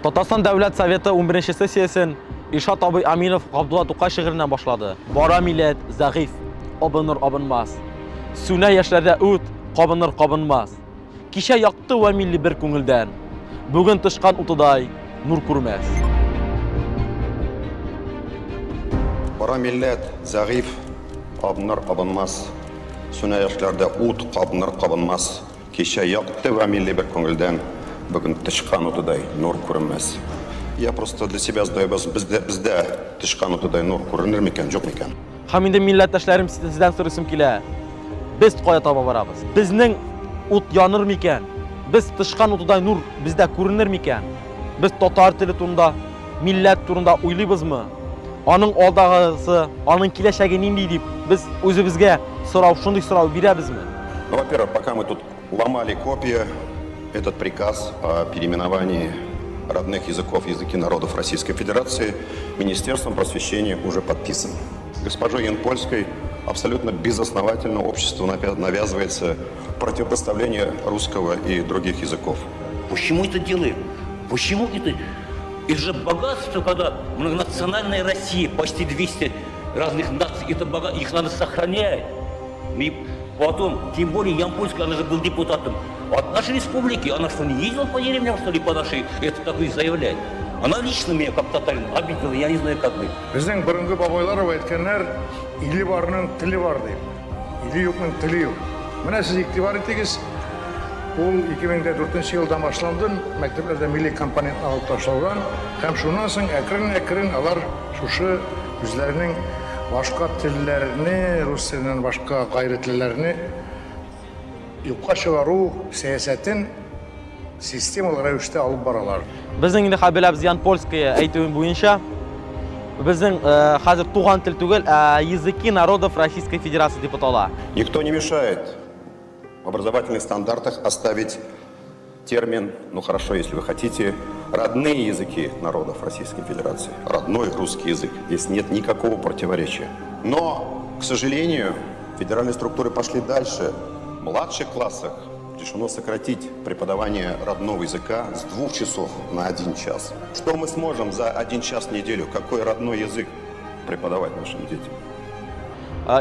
Татарстан Дәүләт Советы 11 сессиясен Илшат абый Аминов Габдулла Тукай шигыреннән башлады. Бара милләт зәгыйфь, абыныр абынмас. Сүнә яшьләрдә ут, кабыныр кабынмас. Кичә якты вә милли бер күңелдән, Бүген тычкан утыдай нур күрмәс. Бара милләт зәгыйфь, абыныр абынмас. Сүнә яшьләрдә ут, кабыныр кабынмас. Кичә якты вә милли бер күңелдән, Бүген тычкан утыдай нур күренмәс. Я просто для себя задаю вопрос, бездә, бездә тычкан утыдай нур күренер микән, юк микән? Һәм инде милләттәшләрем сездән сорыйсым килә. Без кая таба барабыз? Безнең ут яныр микән? Без тычкан утыдай нур бездә күренер микән? Без татар теле турында, милләт турында уйлыйбызмы? Аның алдагысы, аның киләчәге нинди дип без үзебезгә сорау, шундый сорау бирәбезме? Ну, во-первых, пока мы тут ломали копья, этот приказ о переименовании родных языков языки народов Российской Федерации Министерством просвещения уже подписан. Госпожой Янпольской абсолютно безосновательно обществу навязывается противопоставление русского и других языков. Почему это делаем? Почему это? Это же богатство, когда многонациональная Россия, почти 200 разных наций, это богатство, их надо сохранять. И потом, тем более Ямпольская, она же был депутатом от нашей республики, она что, не ездила по деревням, что ли, по нашей, это такое заявляет? Она лично меня, как татарин, обидела, я не знаю, как быть. Безнең борынгы бабайлар әйткәннәр, иле барның теле бар дип. Иле юкның теле юк. Менә сез игътибар итегез, ул 2004 елдан башланды, мәктәпләрдә милли компонентны алып ташлаудан һәм шуннан соң әкрен-әкрен алар шушы үзләренең башка телләрне, рус теленнән башка гайре телләрне юкка чыгару сәясәтен системалы рәвештә алып баралар. Безнең инде хәзер беләбез Янпольская әйтүе буенча, безнең хәзер туган тел түгел, ә языки народов Российской Федерации дип атала. Никто не мешает в образовательных стандартах оставить термин, ну хорошо, если вы хотите, родные языки народов Российской Федерации, родной русский язык. Здесь нет никакого противоречия. Но, к сожалению, федеральные структуры пошли дальше. В младших классах решено сократить преподавание родного языка с 2 часов на 1 час. Что мы сможем за 1 час в неделю? Какой родной язык преподавать нашим детям?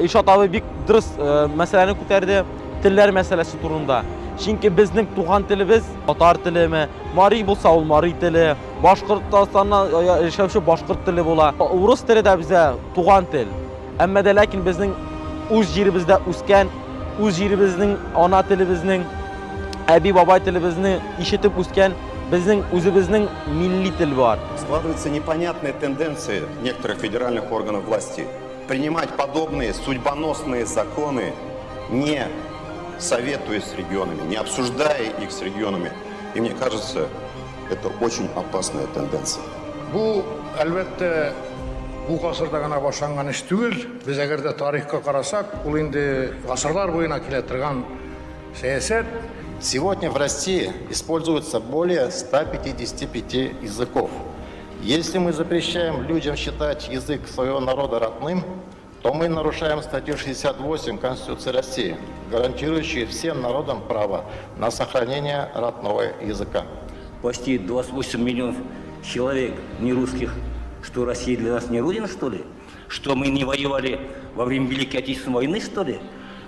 Илшат абый бик дөрес мәсьәләне күтәрде, телләр мәсьәләсе турында. Чөнки безнең туган телебез татар телеме, мари булса ул мари теле, Башкортстанда яшәүче башкорт теле була. Урыс теле дә безгә туган тел. Әмма дә ләкин безнең үз җиребездә үскән, үз җиребезнең ана телебезнең, әби-бабай телебезне ишетеп үскән безнең үзебезнең милли тел бар. Складывается непонятная тенденция некоторых федеральных органов власти принимать подобные судьбоносные законы, не советуясь с регионами, не обсуждая их с регионами. И мне кажется, это очень опасная тенденция. Бу, әлбәттә, бу гасырда гына башланган эш түгел. Без әгәр дә тарихка карасак, ул инде гасырлар буена килә торган сәясәт. Сегодня в России используется более 155 языков. Если мы запрещаем людям считать язык своего народа родным, то мы нарушаем статью 68 Конституции России, гарантирующую всем народам право на сохранение родного языка. Почти 28 миллионов человек нерусских, что Россия для нас не родина, что ли? Что мы не воевали во время Великой Отечественной войны, что ли?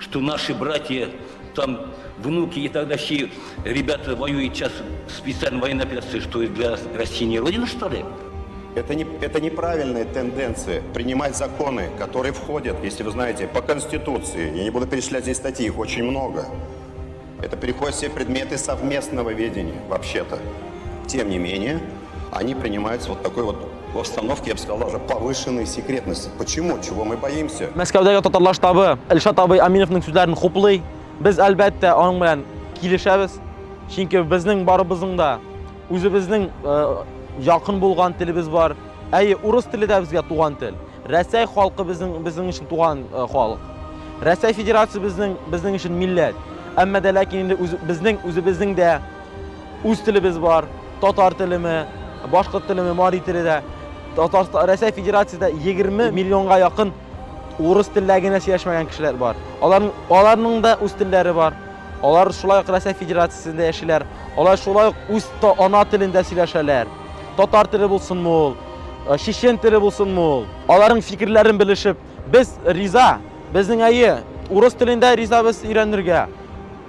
Что наши братья, там, внуки и тогда все ребята воюют сейчас в специальной военной операции, что для России не родина, что ли? Это, не, это неправильная тенденция принимать законы, которые входят, если вы знаете, по Конституции. Я не буду перечислять здесь статьи, их очень много. Это переходит все предметы совместного ведения, вообще-то. Тем не менее, они принимаются вот такой вот в обстановке, я бы сказал, даже повышенной секретности. Почему? Чего мы боимся? Мәскәүдәге татарлар штабы Илшат абый Аминовның сүзләрен хуплый. Без әлбәттә аның белән килешәбез. Чөнки безнең барыбызның да үзебезнең якын булган телебез бар. Әйе, урыс теле дә безгә туган тел. Рәсәй халкы безнең өчен туган халык. Рәсәй Федерация безнең өчен милләт. Әмма дә ләкин инде безнең үзебезнең дә үз телебез бар. Татар телеме, башкорт телеме, мари теле дә. Татарстан, Рәсәй Федерациясендә 20 миллионга якын урыс телдә генә сөйләшмәгән кешеләр бар. Аларның да үз телләре бар. Алар шулай ук Рәсәй Федерациясендә яшиләр. Алар шулай ук үз ана телендә сөйләшәләр. Татар теле булсынмы ул, чечен теле булсынмы ул, аларның фикерләрен белешеп, без риза, безнең әйе, урыс телендә ризабыз өйрәнергә.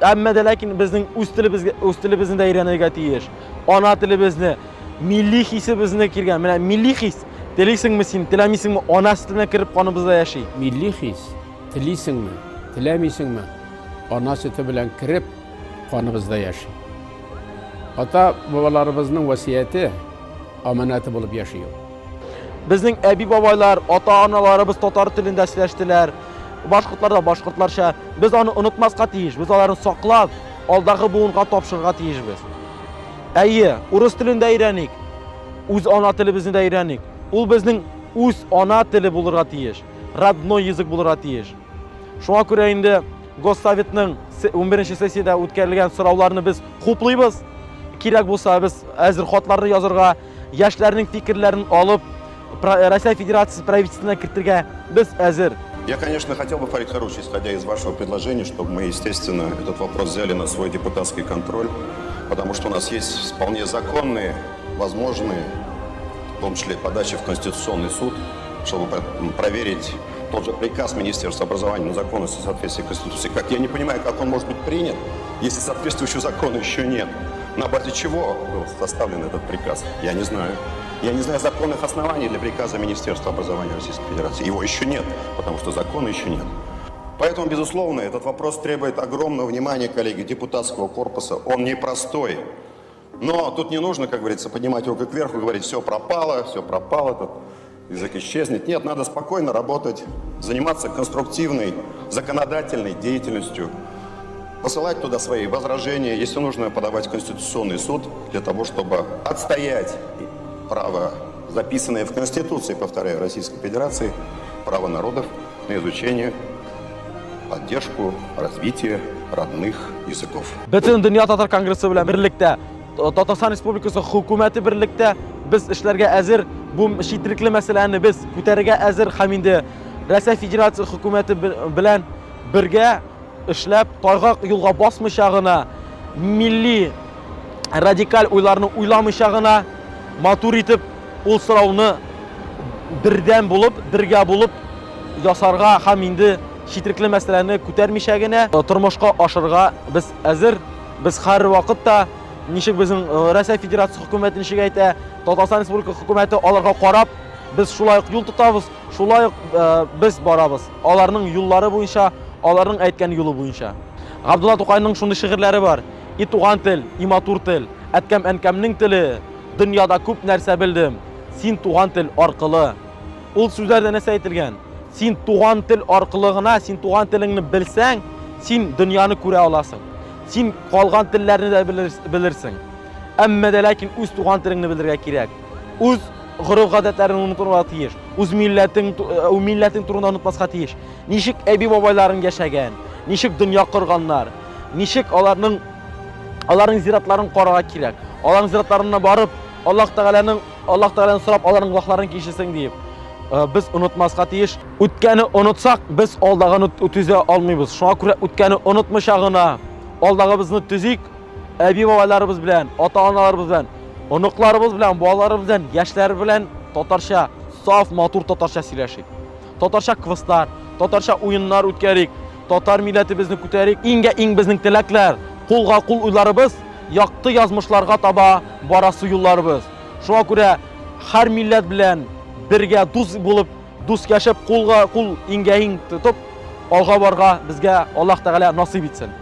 Әмма дә ләкин безнең үз телебезгә, үз телебезне дә өйрәнергә тиеш. Ана телебезне, милли хисебезне киргән. Менә милли хис, телисеңме син, теләмисеңме, ана сөте белән кереп каныбызда яши. Милли хис, телисеңме, теләмисеңме, ана сөте белән кереп каныбызда яши. Ата бабаларыбызның васияте, аманаты булып яши ул. Безнең әби-бабайлар, ата-аналарыбыз татар телендә сөйләштеләр. Башкортлар да башкортларча. Без аны онытмаска тиеш. Без аларны саклап, алдагы буынга тапшырырга тиешбез. Әйе, урыс телен дә өйрәник, үз ана телебезне дә өйрәник. Ул безнең үз ана теле булырга тиеш, родной язык булырга тиеш. Шуңа күрә инде Госсоветның 11 сессиядә үткәрелгән сорауларны без хуплыйбыз. Кирәк булса, без әзер хатларны язырга, яшьләрнең фикерләрен алып, Россия Федерациясе правительствосына кертергә без әзер. Я, конечно, хотел бы, Фарид Харуч, исходя из вашего предложения, чтобы мы, естественно, этот вопрос взяли на свой депутатский контроль, потому что у нас есть вполне законные, возможные, в том числе подачи в Конституционный суд, чтобы проверить тот же приказ Министерства образования на законность и соответствие Конституции. Как я не понимаю, как он может быть принят, если соответствующего закона еще нет. На базе чего был составлен этот приказ, я не знаю. Я не знаю законных оснований для приказа Министерства образования Российской Федерации. Его еще нет, потому что закона еще нет. Поэтому, безусловно, этот вопрос требует огромного внимания, коллеги, депутатского корпуса. Он непростой. Но тут не нужно, как говорится, поднимать руку кверху и говорить, все пропало, этот язык исчезнет. Нет, надо спокойно работать, заниматься конструктивной, законодательной деятельностью, посылать туда свои возражения, если нужно, подавать в Конституционный суд для того, чтобы отстоять право, записанное в Конституции, повторяю, Российской Федерации, право народов на изучение, поддержку, развитие родных языков. Бөтен дөнья татар конгрессы белән берлектә, Татарстан Республикасы хөкүмәте берлектә без эшләргә әзер. Бу четерекле мәсьәләне без күтәрергә әзер һәм инде Россия Федерация хөкүмәте белән бергә эшләп, тайгак юлга басмыйча гына, милли радикаль уйларны уйламыйча гына, матур итеп ул сорауны бердәм булып, бергә булып ясарга һәм инде четерекле мәсьәләне күтәрмичә генә тормышка ашырырга без әзер. Без һәрвакыт та ничек безнең Россия Федерация хөкүмәте ничек әйтә, Татарстан Республика хөкүмәте аларга карап, без шулай ук юл тотабыз, шулай ук без барабыз. Аларның юллары буенча, аларның әйткән юлы буенча. Габдулла Тукайның шундый шигырьләре бар. И туган тел, и матур тел, әткәм-әнкәмнең теле, дөньяда күп нәрсә белдем, син туган тел аркылы. Ул сүзләрдә нәрсә әйтелгән? Син туган тел аркылы гына, син туган телеңне белсәң, син дөньяны күрә аласың. Син калган телләрне дә белерсең. Әмма дә ләкин үз туган телеңне белергә кирәк. Үз гореф-гадәтләреңне онытырга тиеш. Үз милләтең, э, милләтең турында онытмаска тиеш. Ничек әби-бабайларың яшәгән, ничек дөнья корганнар, ничек аларның аларның зиратларын карарга кирәк. Аларның зиратларына барып, Аллаһ Тәгаләнең Аллаһ Тәгаләдән сорап, аларның гөнаһларын кичерсен диеп, э, без онытмаска тиеш. Үткәне онытсак, без алдагыны төзә алмыйбыз. Шуңа күрә үткәне онытмыйча гына алдагыбызны төзик, әби-бабайларыбыз белән, ата-аналарыбыз белән, оныкларыбыз белән, балаларыбыз белән, яшьләр белән татарча, саф, матур татарча сөйләшик. Татарча квестлар, татарча уеннар үткәрик, татар милләтебезне күтәрик. Иңгә иң безнең теләкләр, кулга кул уйларыбыз, якты язмышларга таба барасы юлларыбыз. Шуңа күрә һәр милләт белән бергә дус булып, дус яшәп, кулга кул, иңгә иң тотып, алга барга безгә Аллаһ Тәгалә насыйп итсен.